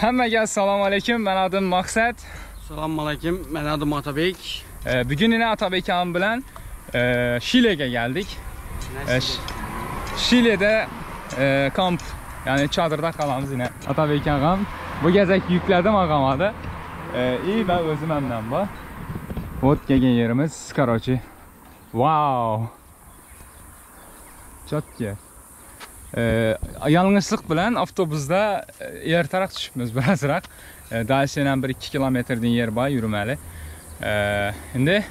Hemmäge assalamu aleýkum. Men adym Maksat. Salam aleýkum. Men adym Atabek. Bugün ine Atabek ağam bilen Şile'ge geldik. Şile'de kamp yani çadırda kalamız yine. Atabek ağam. Bu gezek yükledim ağama da. İyi ben özüm hemden bu. Vot gelgen yerimiz. Karoçi. Wow. Çok iyi. Ýalňyşlyk bilen awtobusda erterak düşüpmiz birazrak. Daşenem bir 2 kilometr diýen ýer bar ýürümeli. Indi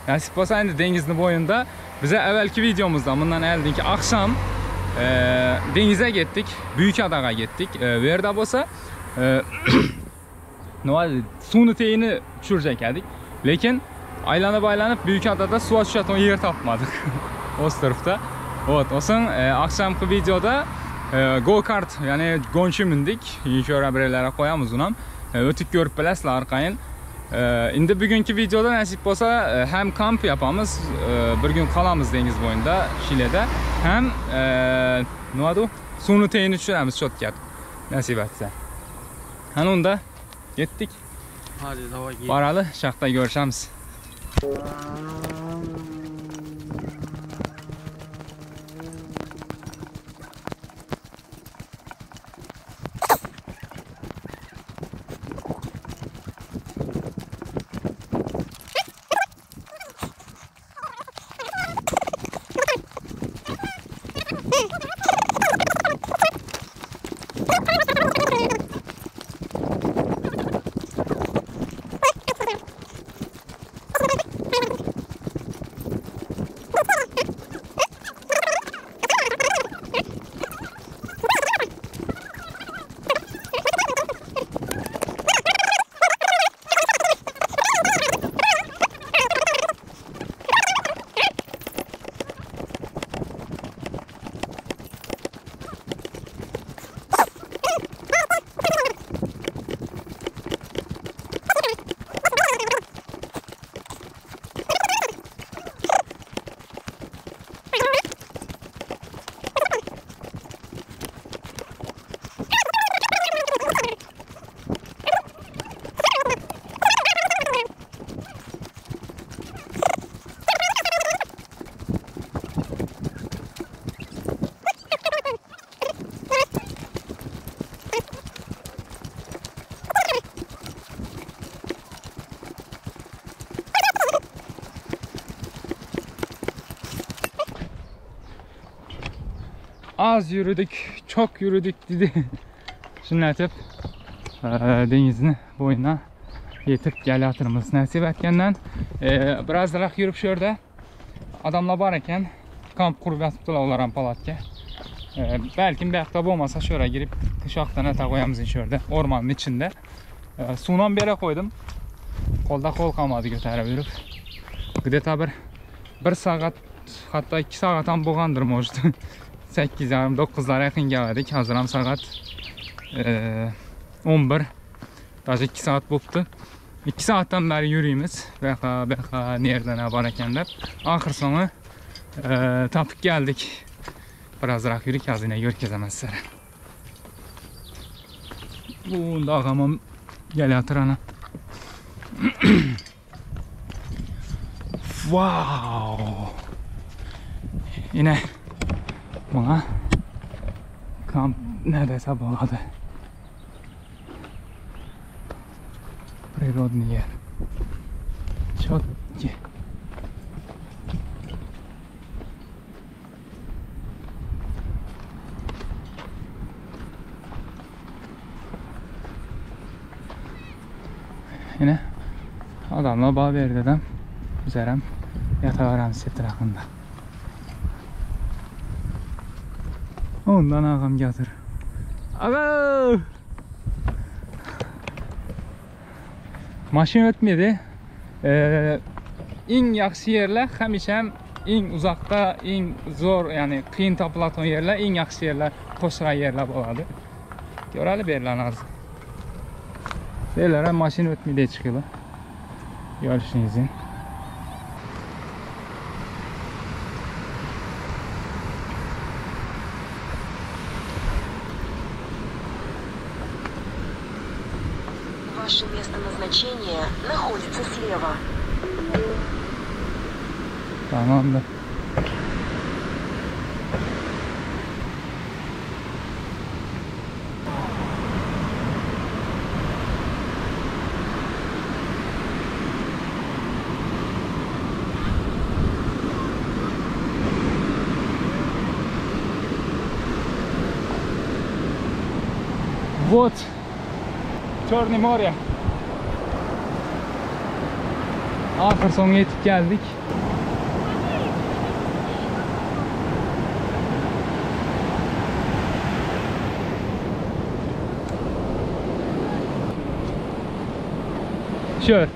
nasip bolsa indi deňiziň boýunda bize äwelki wideomyzda mundan äldinki akşam deňize gitdik. Büyük adaga gitdik. Bu ýerde bolsa Nima suvni teyini tushirjak edik. Lekin aylanib aylanib Büyük adada suv tushadigan yer topmadik. Ostrovda. Вот, olsun e, akşamki videoda e, go kart, yani gonçi mindik. Ko'ra birlere qo'yamiz uni ham. E, o'tib ko'rib bilasizlar arqayin. E, indi bugungi videoda nasib bo'lsa e, ham kamp yapamiz, e, bir gün qolamiz dengiz bo'yida, Shileda. Ham e, nima u? Suvni teyini tushiramiz cho'tga. Nasib etsa. Hani unda yetdik. Hadi davay. Baralı şaxta görüşemiz. Az yürüdük, çok yürüdük dedi. Şimdi aytib, dengizini boyuna yetib kelyapmiz. Nasib etgenden birazroq yurib shu yerda odamlar bor ekan, kamp qurib yotibdilar ular ham palatka. Balkim bu yoqda bo'lmasa shu yerga girib qishloqdan ata qo'yamiz shu yerda, o'rmonning ichida. Suvni ham bera qo'ydim. Qo'lda qo'l qolmadi ko'tarib yurib. Где-то bir soat, hatto 2 soat ham bo'lgandir, может. 8:30 9lara yaqin keldik. Hozir ham soat 11. Даже 2 soat bo'libdi. 2 soatdan beri yuriymiz. Bu yoqqa, bu yoqqa nerda ne bor ekan deb. Oxir so'ngi topib keldik. Birazroq yurik, ozgina ko'rkazaman sizlarga. Bunda og'am ham kelayotir ana. Wow! Yine buna kamp ne dese bo'ladi. Prirodniy yer. Чётки. Yine adamlar bağ verdi dedim. Üzerem yataveramiz etrafında. Ondan ağam getir. Aga! Maşın ötmedi. Eng yaxshi yerlar hamisha ham eng uzoqda, eng zo'r, ya'ni qiyin topiladigan yerlar, eng yaxshi yerlar, qo'shra yerlar bo'ladi. Ko'rali bu yerlarni hozir. Bu yerlar ham mashina o'tmaydi chiqadi. Ko'rishingizni. Ваше место назначения находится слева. Tamamdır. Вот Çorny Morya. Ahir soňy ýetip geldik. Şör.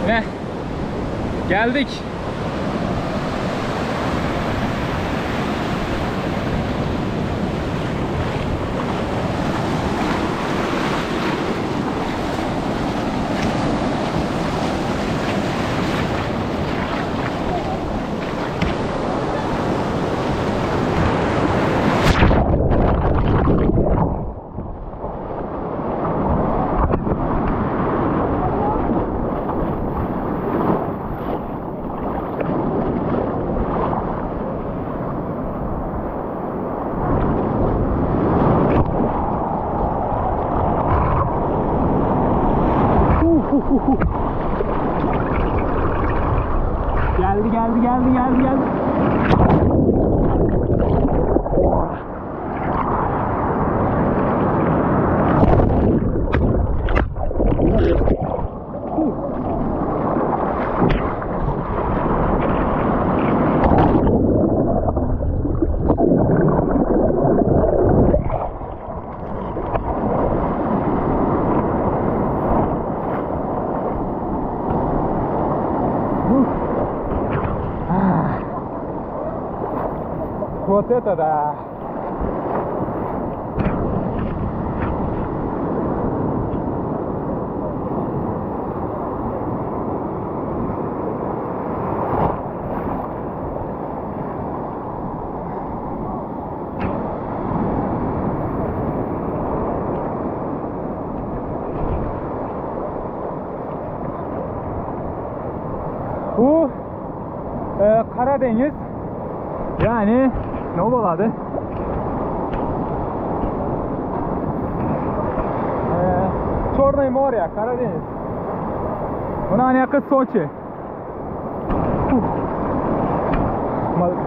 Ne? Geldik. Geldi geldi geldi geldi geldi. Вот это да! Bu Karadeniz, yani ne boladı? Çornoy Morya, Karadeniz. Buna yakın Soçi.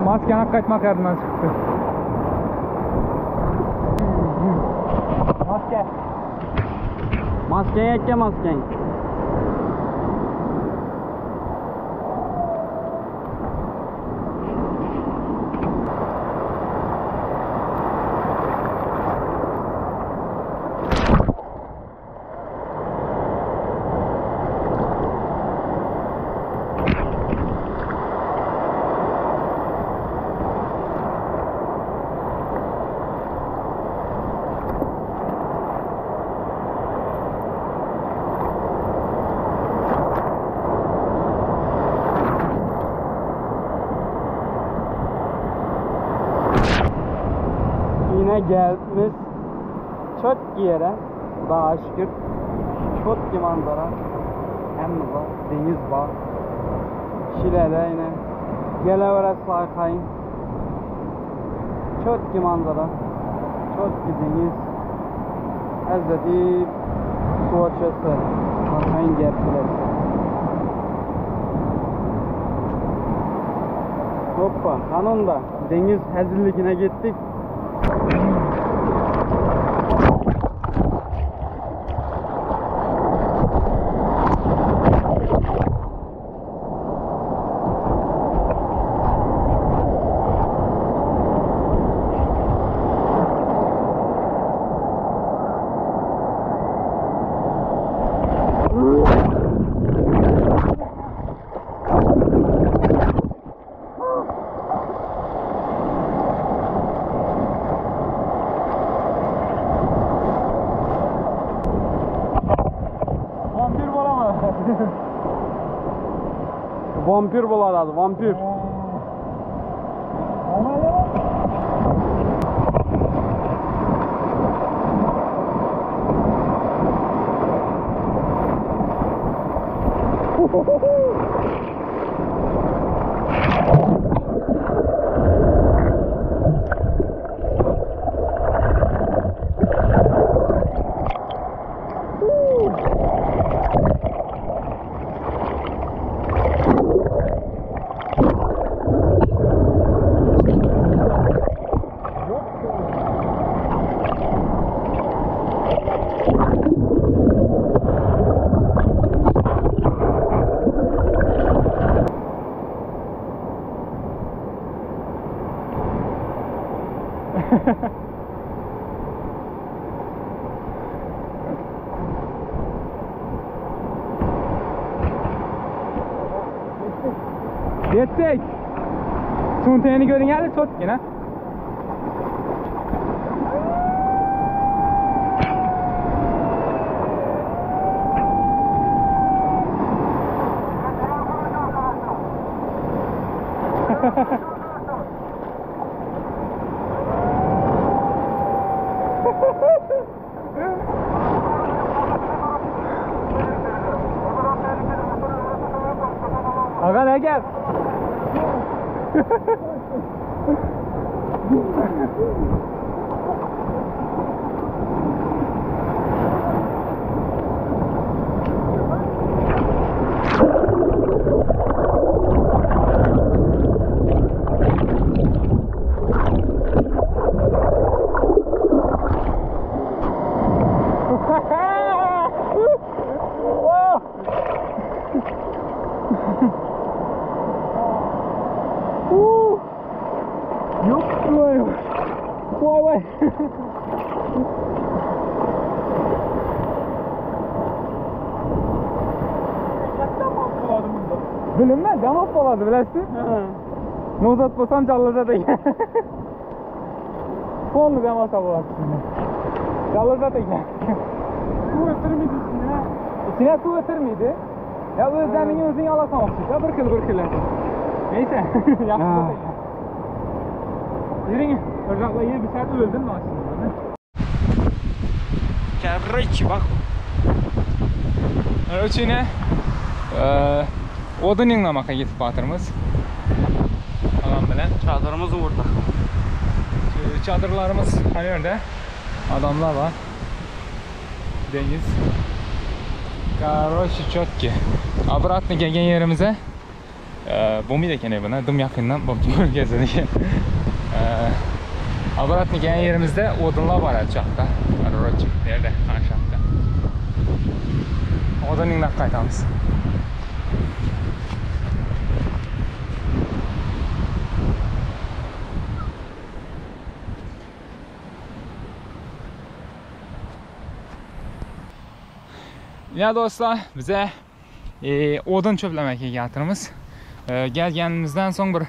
Maskeni kaçmak yardımdan çıktı. Maske. Maske yekke masken. Yine gelmiş çok yere, daha şükür çok manzara, hem var, deniz var, Şile'de yine geleveresiz arxayın, çok manzara, Çotki deňiz. Äzedi suwa çökse, arkaýyn gelip bilersiň. Hoppa, hany onda deňiz hezilligine ýetdik. Vampir bolama. Vampir bolar vampir. Yetdik. Sunteni görün geldi çok yine. Aga ne gel? Yok vay vay vay. Bilinmez damab bolady bilersin. Mozart bolsam jallazat ekan. Polny damasa bolady içinde. Jallazat ekan. Suw ötürmedi içine. İçine suw ötürmeydi. Ya özlemini özün alasan okşaydı. Bir kıl bir kıl. Neyse. Yaxşı. Yürüyün. Ocakla yine bir saat öldüm mü aslında? Короче, bak. Короче, ne? Odun ýygnamaka gidip batyrmyz. Agam bilen. Çadırımız burada. Çadırlarımız her yerde. Adamlar var. Deniz. Короче, четки. Обратно gelgen yerimize bu muydu eken buna? Dım yakından bu gezdik. Обратно gelgen yerimizde odunlar var aşağıda. Короче, nerede? Aşağıda. Odun ýygnap gaýtamyz. Ya dostlar bize odun çöplemek'e getirimiz. Gelgenimizden son bir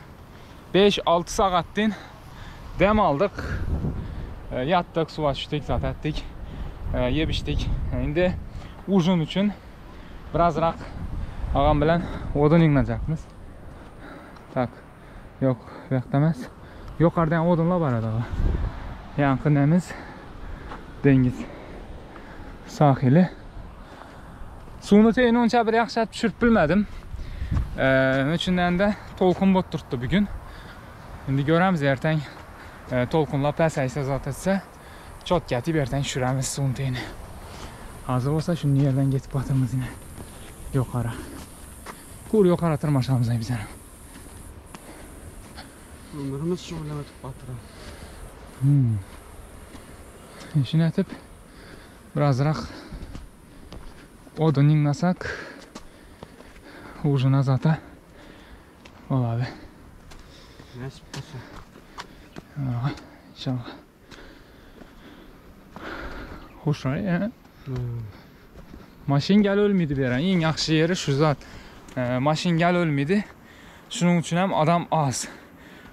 5-6 saattin dem aldık. Yattık, suya düştük, zaten ettik. Yep içtik. Şimdi ujun için birazrak ağam bilen odun ýygnajagymyz. Tak. Yok, bu yoqda emas. Yukarıdan odunlar var ağa. Yankı nemiz dengiz sahili. Suyunu teyini onça bir yaxşı pişirip bilmedim. Üçünden de tolkun botturttu bugün. Şimdi göremiz erten tolkunlar pes etse zat etse. Çotki atyp erten düşüremiz suwuň teýine. Hazir bolsa şuny ýerden getip batyrmyz ine. Ýokara. Gury ýokara tyrmaşamyz aý bizem. Ömrümiz şu bilen ötüp batyr. Hmm. Şuny atyp birazrak odun ýygnasak ujuna zata bolady. Nesip bolsa. İnşallah. Hoşraý, he? Maşyn gel ölmedi beren. Iň ýagşy ýeri şu zat. Maşyn gel ölmedi. Şunuň üçin hem adam az.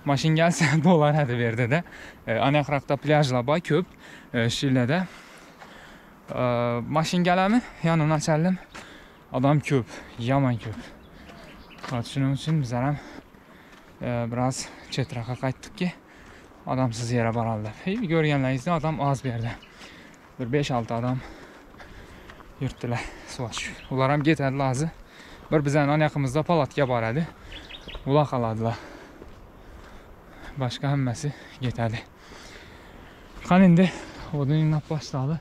Maşyn gelse dolar hadi berde de. Anakrakda plýažlar bar köp. Şillede. Maşyn gelemi? Ýanyna açalım. Adam köp, ýaman köp. Şunuň üçin biz hem biraz çetraka gaýtdyk ki adamsyz ýere baraly dep. Hey, görýänleriňizde adam az bu ýerde. Bir 5-6 adam ýürtdüler suwa düşüp. Ular hem geterdi azy. Bir bizden an ýakymyzda palatka bar edi. Ular galadylar. Başga hemmesi geterdi. Kan indi odun ýygnap başlady.